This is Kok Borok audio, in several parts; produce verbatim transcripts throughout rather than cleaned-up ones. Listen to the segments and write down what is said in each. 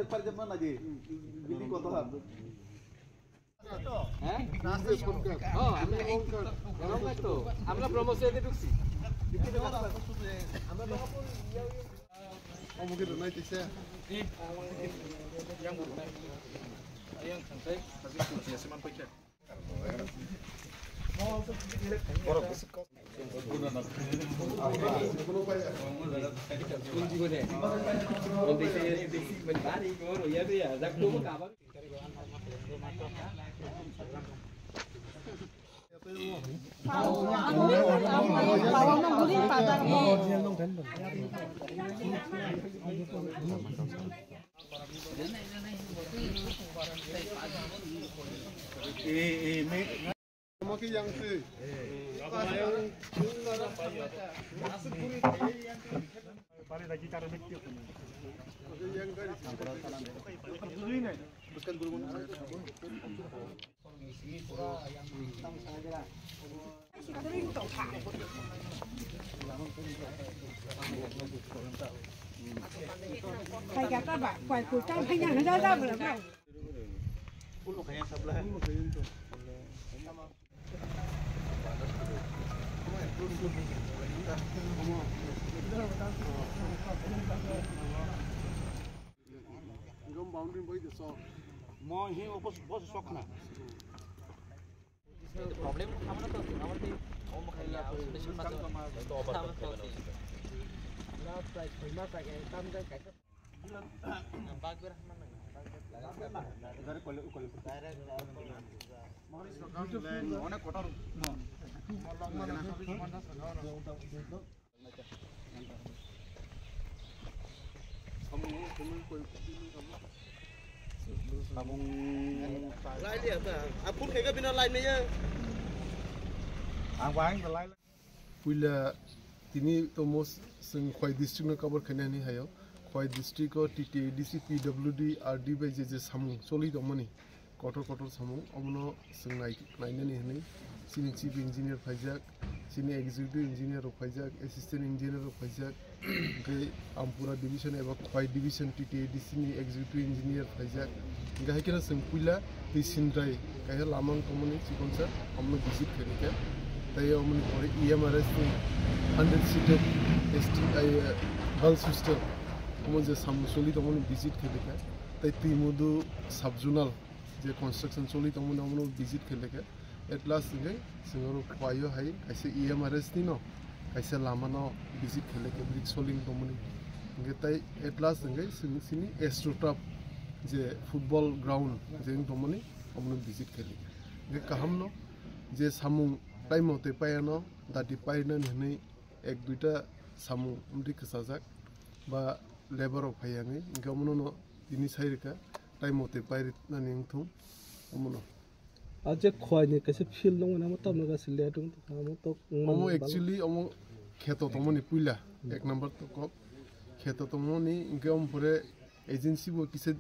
একবার যেমন আগে বিলি কত হয়? হ্যাঁ? ও, আমরা এই, আমরা তো, আমরা ব্রহ্মচর্যে ঢুকছি। আমরা ব্রহ্মপুর ইয়া, ইয়া। Mo hi o bos, bos sok na. Problem hamna to, hamna to, o mo kaya solution ma to, to over to. Last price, koi ma ta ke, tam ka kaisa. Bag ber hamna na, bag ber. Direct kole, kole. Direct. Onek kotor. Puila tini tomo chwng Khowai district no cover khainani hayo. Khowai district o T T A D C, P W D, R D bai je je samung choli tongmani. Kotor kotor samung, omono chwng nai-, nainani hwnwi chini chief engineer phaijak, chini executive engineer rok phaijak, assistant engineer rok phaijak, tei Ampura division eba Khowai division T T A D C ni executive engineer phaijak. Hingke hai kheno chwng puila twi sindrai kaiha lama wng tongmani chikonsa omono visit khainai khe. Tei omoni pore E M R S ni hundred seated S T I, eh, girls hostel omo je samung choli tongmani visit khainai khe. Tei Twimudu sub zonal je construction choli tongmani omono visit khainai khe. At last hingke chwng oro Khowai o hai kaisa E M R S ni no kaisa lama no visit khainai khe brick soling tongmani. Hingke tai at last hingke chwng chini Astroturf je football ground je wng tongmani omono visit khainai khe. Hingke kaham no je samung time o tei paiya no dati painani hwnwi ek duita samung amtwi kwchajak ba labour rok phai yangwi, hingke omono no tini sai rwkha, tai mote pai rwnani wngthung omono. A je Khowai ni kaisa field nongmani, amo tamni gasi let wng tongkha, amo tok wngmani Omo balo. Actually omo kheto tongmani puila, ek number to kok kheto tongmani, hingke omo pore agency bo kisa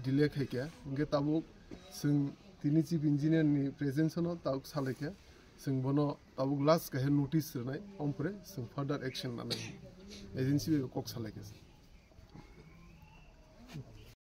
delay khaikha, hingke tabuk chwng tini chief engineer ni presence no tabuk salaikha. Chwng bono tabuk last kaisa notice rwnai, ompore chwng further action nanai. Agency bai kok salaikha.